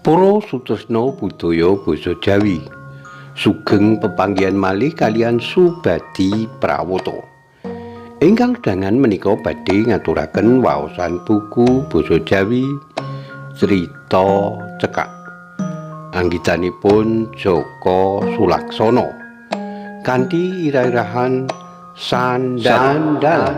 Para sutresna budaya basa Jawi, sugeng pepanggihan malih kaliyan Subadi Prawata. Ingkang dangan menika badhe ngaturaken waosan buku basa Jawi Crita Cekak. Anggitanipun Joko Sulaksono. Kanthi irah-irahan sandal.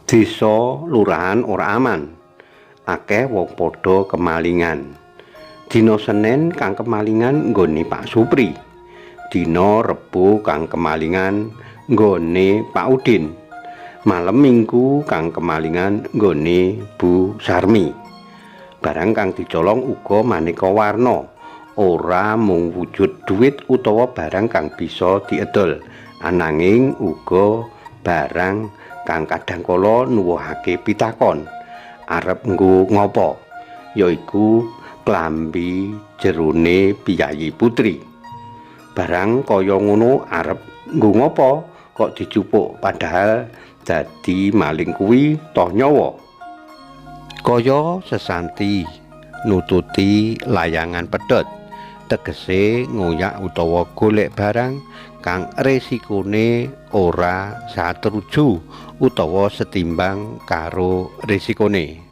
Desa lurahan ora aman. Akeh wong padha kemalingan. Dina Senen kang kemalingan nggone Pak Supri. Dina Rebo kang kemalingan nggone Pak Udin. Malem Minggu kang kemalingan nggone Bu Sarmi. Barang kang dicolong uga maneka warna, ora mung wujud duit utawa barang kang bisa diedol, ananging uga barang kang kadang kala nuwuhake pitakon arep nggo ngopo, yaiku klambi jerone piyayi putri. Barang kaya ngono arep nggo ngopo kok dijupuk, padahal dadi maling kuwi toh nyawa. Kaya sesanti nututi layangan pedhot, tegese ngoyak utawa golek barang kang resikone ora satruju utawa setimbang karo resikone.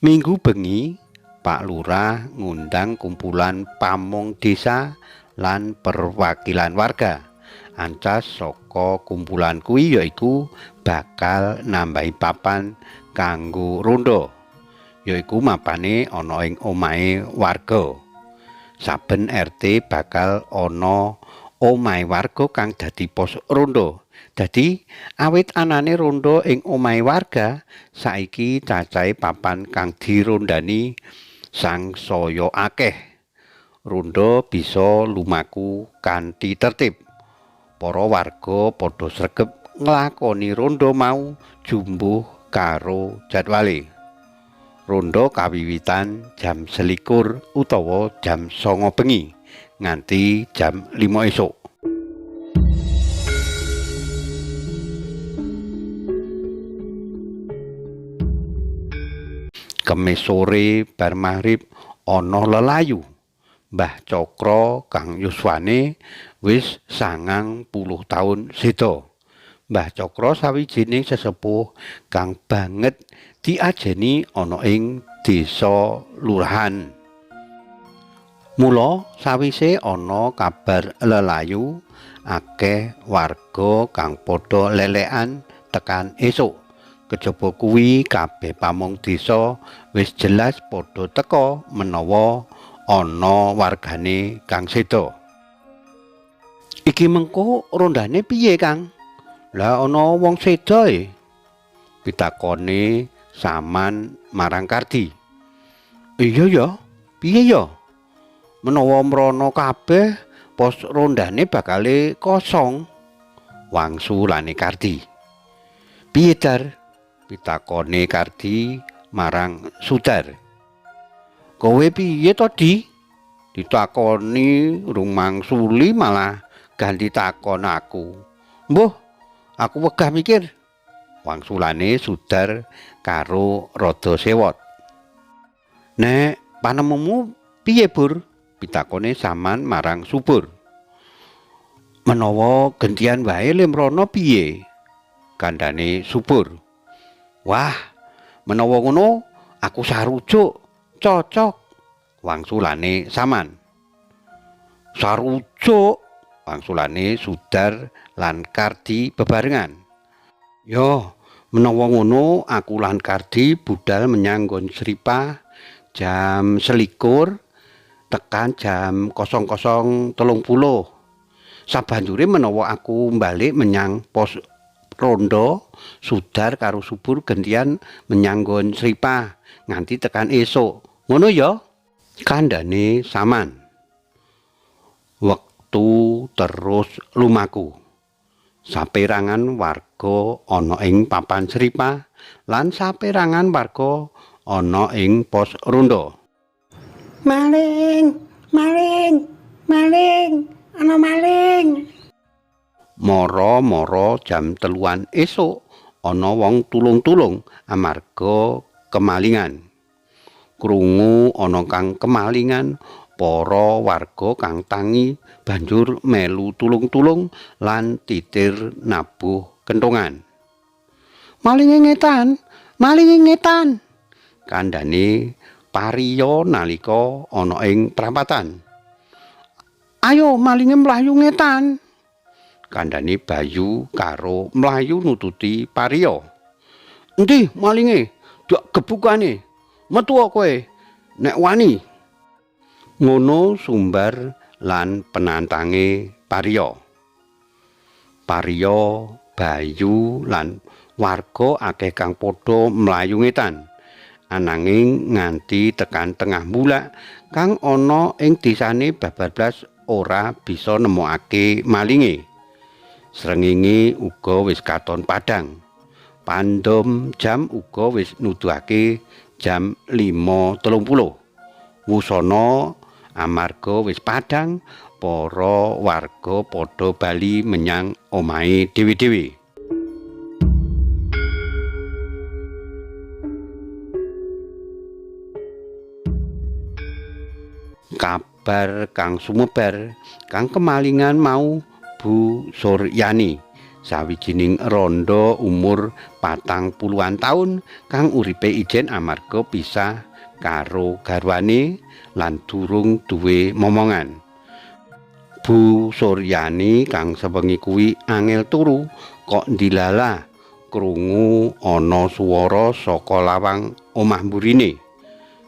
Minggu bengi, Pak Lurah ngundang kumpulan pamong desa lan perwakilan warga. Ancas saka kumpulan kuwi yaiku bakal nambahi papan kanggo rondo, yaiku mapane ana ing omahe warga. Saben RT bakal ana omahe warga kang dadi pos rondo. Dadi awit anane rondo ing omahe warga, saiki cacahe papan kang dirondani sangsaya akeh. Rondo bisa lumaku kanthi tertib. Para warga padha sregep nglakoni rondo mau jumbuh karo jadwale. Rondo kawiwitan jam 21 utawa jam 9 bengi nganti jam 5 esuk. Kemis sore bar maghrib ana lelayu. Mbah Cokro kang yuswane wis 90 taun seda. Mbah Cokro sawijining sesepuh kang banget diajeni ana ing desa lurahan. Mula sawise ana kabar lelayu, akeh warga kang padha lelekan tekan esuk. Kejaba kuwi kabeh pamong desa wis jelas padha teka menawa ana wargane kang seda. Iki mengko rondane piye, Kang? Lah ana wong seda e. Pitakone Saman marang Kardi. Iya ya, piye ya? Menawa mrono kabeh pos rondane bakale kosong. Wangsulane Kardi. Piye, Dar? Pitakone Kardi marang Sudar. Kowe piye to, Di? Ditakoni rung mangsuli malah ganti takon aku. Mbuh, aku wegah mikir. Wangsulane Sudar karo rada sewot. Nek panemumu piye, Bur? Pitakone Saman marang Subur. Menawa gentian wae le mrono piye? Kandhane Subur. Wah, menawa ngono aku sarujuk, cocok. Wangsulane Saman. Sarujuk, wangsulane Sudar lan Kardi bebarengan. Yo, menawa ngono aku lan Kardi budal menyang nggon Sripah jam 21 tekan jam 00.30. Sabanjure menawa aku balik menyang pos rondo, Sudar karo Subur gentian menyang nggon Sripah nganti tekan esuk. Ngono ya? Kandhane Saman. Wektu Wektu terus lumaku. Saperangan warga ana ing papan Sripa lan saperangan warga ana ing pos rondo. Maling, maling, maling, ana maling. Mara-mara jam 3-an esuk ana wong tulung-tulung amarga kemalingan. Krungu ana kang kemalingan, para warga kang tangi banjur melu tulung-tulung lan titir nabuh kentongan. Malinge ngetan, malinge ngetan. Kandhane Pariyo nalika ana ing prapatan. Ayo malinge mlayu ngetan. Kandhane Bayu karo mlayu nututi Pariyo. Endi malinge? Dak gebukane. Metu kowe nek wani. Ngono sumbar lan penantange Pariyo. Pariyo, Bayu lan warga akeh kang padha mlayu ngetan. Ananging nganti tekan tengah bulak kang ana ing desane babar blas ora bisa nemokake malinge. Srengenge uga wis katon padhang. Pandom jam uga wis nuduhake jam 5.30. Wusana amarga wis padhang, para warga padha bali menyang omahe dhewe-dhewe. Kabar kang sumebar kang kemalingan mau Bu Suryani, sawijining randha umur 40-an taun kang uripe ijen amarga pisah karo garwane lan durung duwe momongan. Bu Suryani kang sewengi kuwi angel turu kok ndilalah krungu ana swara saka lawang omah mburine.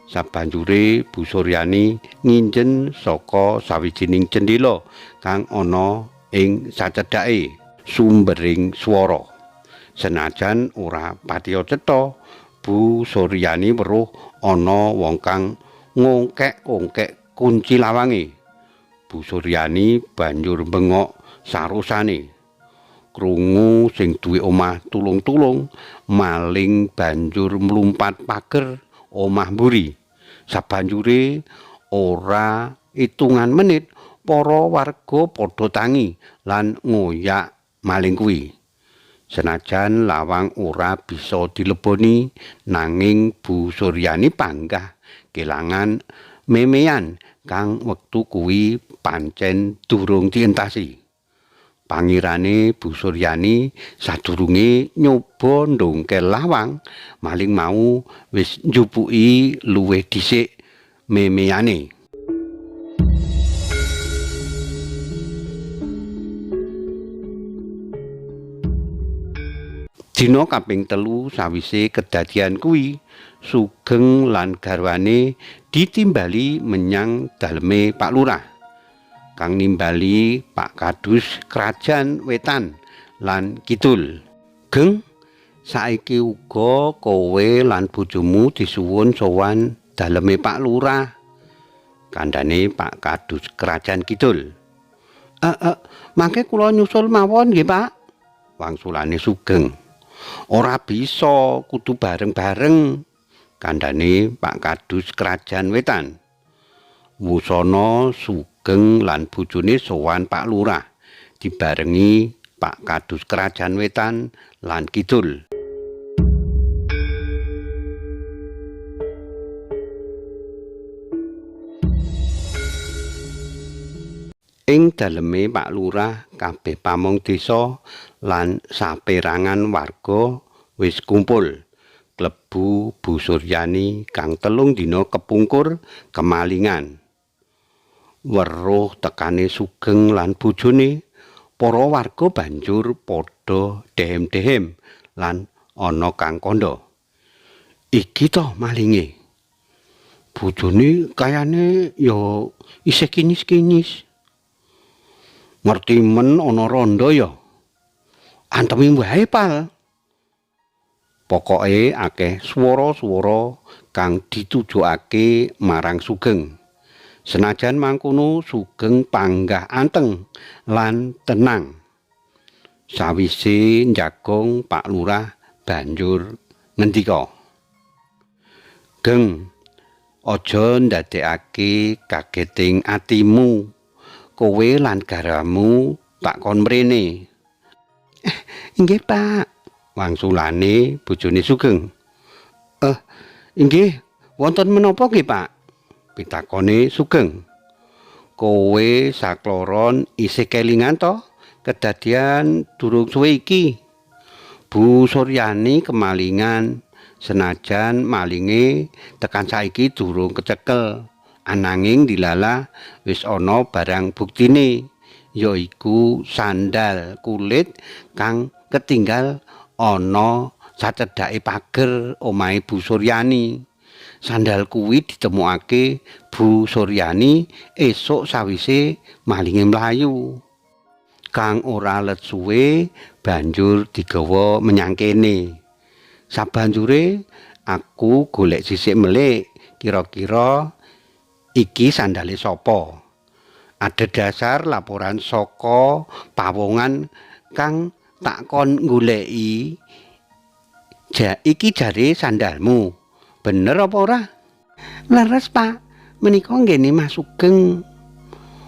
Sabanjure Bu Suryani nginjen saka sawijining cendhela kang ana ing sacedhake sumbering swara. Senajan ora patiya cetha, Bu Suryani weruh ana wong kang ngongkek-ongkek kunci lawange. Bu Suryani banjur bengok sarusane. Krungu sing duwe omah tulung-tulung, maling banjur mlumpat pager omah mburi. Sabanjure ora itungan menit para warga padha tangi lan ngoyak maling kuwi. Senajan lawang ora bisa dileboni, nanging Bu Suryani panggah kelangan memean kang wektu kuwi pancen durung dientasi. Pangirane Bu Suryani sadurunge nyoba ndongkel lawang, maling mau wis njupuki luwih dhisik memeane. Dina kaping 3 sawise kedadian kuwi, Sugeng lan garwane ditimbali menyang daleme Pak Lurah. Kang nimbali Pak Kadus Krajan Wetan lan Kidul. Geng, saiki uga kowe lan bojomu disuwun sowan daleme Pak Lurah. Kandhane Pak Kadus Krajan Kidul. Mangke kula nyusul mawon nggih, Pak. Wangsulane Sugeng. Ora bisa, kudu bareng-bareng. Kandhane Pak Kadus Krajan Wetan. Wusana Sugeng lan bojone sowan Pak Lurah dibarengi Pak Kadus Krajan Wetan lan Kidul. Ing daleme Pak Lurah kabeh pamong desa lan saperangan warga wis kumpul. Klebu Bu Suryani kang 3 dina kepungkur kemalingan. Weruh tekane Sugeng lan bojone, para warga banjur padha dehem-dehem lan ana kang kandha. Iki to malinge. Bojone kayane ya isih kinyis-kinyis. Ngerti men ana randha ya. Antemi wae, Pal. Pokoke akeh swara-swara kang ditujokake marang Sugeng. Senajan mangkono Sugeng panggah anteng lan tenang. Sawise njagong Pak Lurah banjur ngendika, "Geng, aja ndadekake kageting atimu. Kowe lan garwamu tak kon mrene." "Inggih, Pak," wangsulane bojone Sugeng. "Inggih, wonten menapa nggih, Pak?" pitakone Sugeng. "Kowe sakloron isih kelingan to kedadian durung suwe iki? Bu Suryani kemalingan, senajan malinge tekan saiki durung kecekel, ananging dilala wis ana barang buktine, yaiku sandal kulit kang ketinggal ana sacedhake pager omahe Bu Suryani. Sandal kuwi ditemokake Bu Suryani esuk sawise malinge mlayu. Kang ora let suwe banjur digawa menyang kene. Sabanjure aku golek sisik melik, kira-kira iki sandale sapa? Adhedhasar laporan saka pawongan kang tak kon goleki, ja iki jare sandalmu. Bener apa ora?" "Leres, Pak. Menika nggene Mas Sugeng."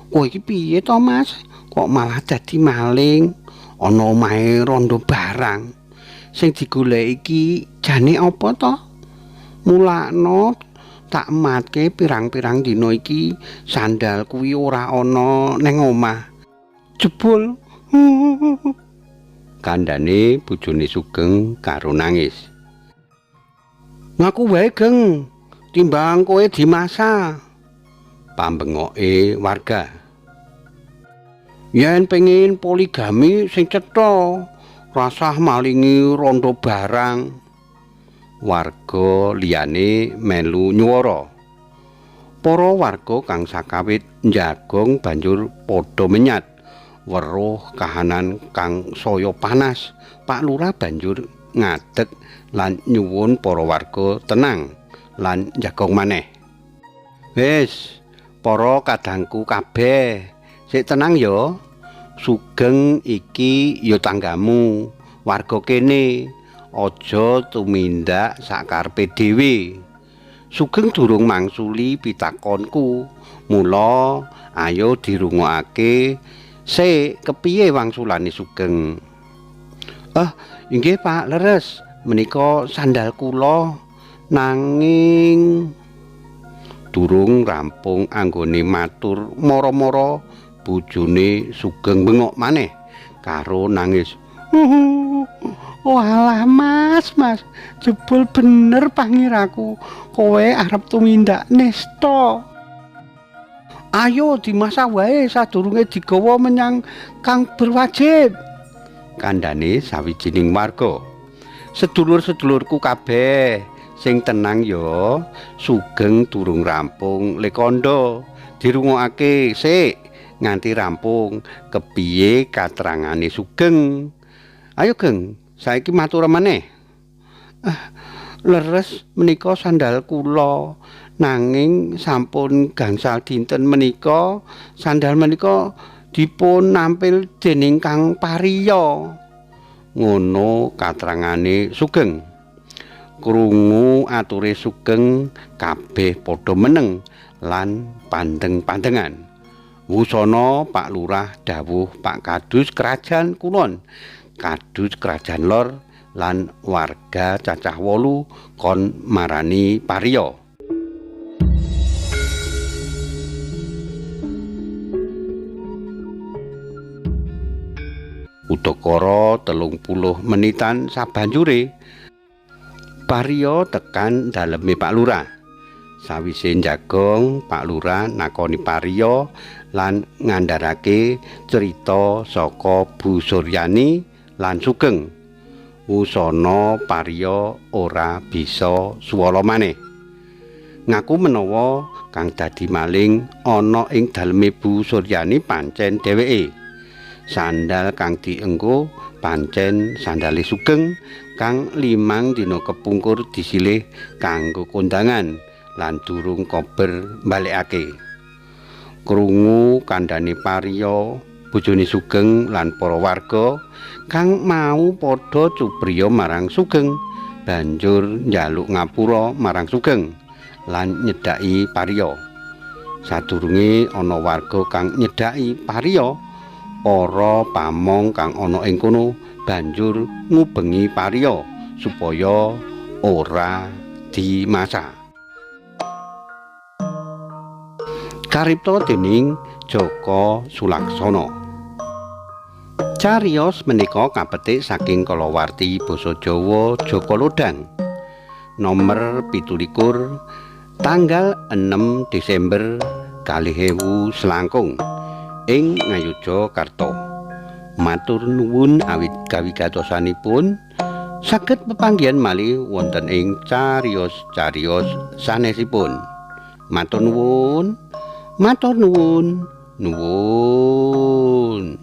"Kowe iki piye to, Mas? Kok malah dadi maling? Ana omahe rondo barang. Sing digoleki iki jane apa to? Mulakno tak matke pirang-pirang dina iki sandal kuwi ora ana ning omah. Jebul." Kandhane bojone Sugeng karo nangis. "Ngaku wae, Geng, timbang kowe dimasa," pambengoke warga. "Yen pengin poligami sing cetha, rasah malingi rondo barang." Warga liyane melu nyuwara. Para warga kang sakawit njagong banjur padha menyat. Weruh kahanan kang saya panas, Pak Lurah banjur ngadeg lan nyuwun para warga tenang lan njagong maneh. "Wis, para kadangku kabeh, sik tenang ya. Sugeng iki ya tanggamu, warga kene. Aja tumindak sakarepe dhewe. Sugeng durung mangsuli pitakonku, mula ayo dirungokake sik kepiye wangsulane Sugeng." "Inggih Pak, leres, menika sandal kula, nanging..." Durung rampung anggone matur mara-mara bojone Sugeng bengok maneh karo nangis. "Walah Mas, Mas, jebul bener pangiraku, kowe arep tumindak nesta. Ayo dimasak wae sadurunge digawa menyang kang berwajib," kandhane sawijining warga. "Sedulur-sedulurku kabeh, sing tenang ya, Sugeng durung rampung lekandha, dirungokake sik nganti rampung kepiye katerangane Sugeng. Ayo Geng, saiki matur maneh." "Leres menika sandal kula, nanging sampun gangsal dinten menika sandal menika dipun nampil dening Kang Pariyo." Ngono katerangane Sugeng. Krungu ature Sugeng kabeh padha meneng lan pandeng-pandengan. Wusana Pak Lurah dawuh Pak Kadus Krajan Kulon, Kadus Krajan Lor lan warga cacah 8 kon marani Pariyo. Udakara 30 menitan sabanjure Pariyo tekan daleme Pak Lurah. Sawise njagong, Pak Lurah nakoni Pariyo lan ngandharake cerita saka Bu Suryani lan Sugeng. Wusana Pariyo ora bisa suwala maneh. Ngaku menawa kang dadi maling ana ing daleme Bu Suryani pancen dheweke. Sandal kang dienggo pancen sandale Sugeng kang 5 dina kepungkur disilih kanggo kondangan lan durung kober mbalekake. Krungu kandhane Pariya, bojone Sugeng lan para warga kang mau padha cubriya marang Sugeng, banjur njaluk ngapura marang Sugeng lan nyedhaki Pariya. Sadurunge ana warga kang nyedhaki Pariya, para pamong kang ana ing kono banjur ngubengi Pariya supaya ora dimasak. Karipta dening Joko Sulaksono. Cariyos menika kapetik saking kalawarti basa Jawa Jaka Lodhang nomer 17 tanggal 6 Desember 2000 selangkung ing Ngayogyakarta. Matur nuwun awit kawigatosanipun. Saged pepanggihan malih wonten ing cariyos-cariyos sanesipun. Matur nuwun. Matur nuwun. Nuwun.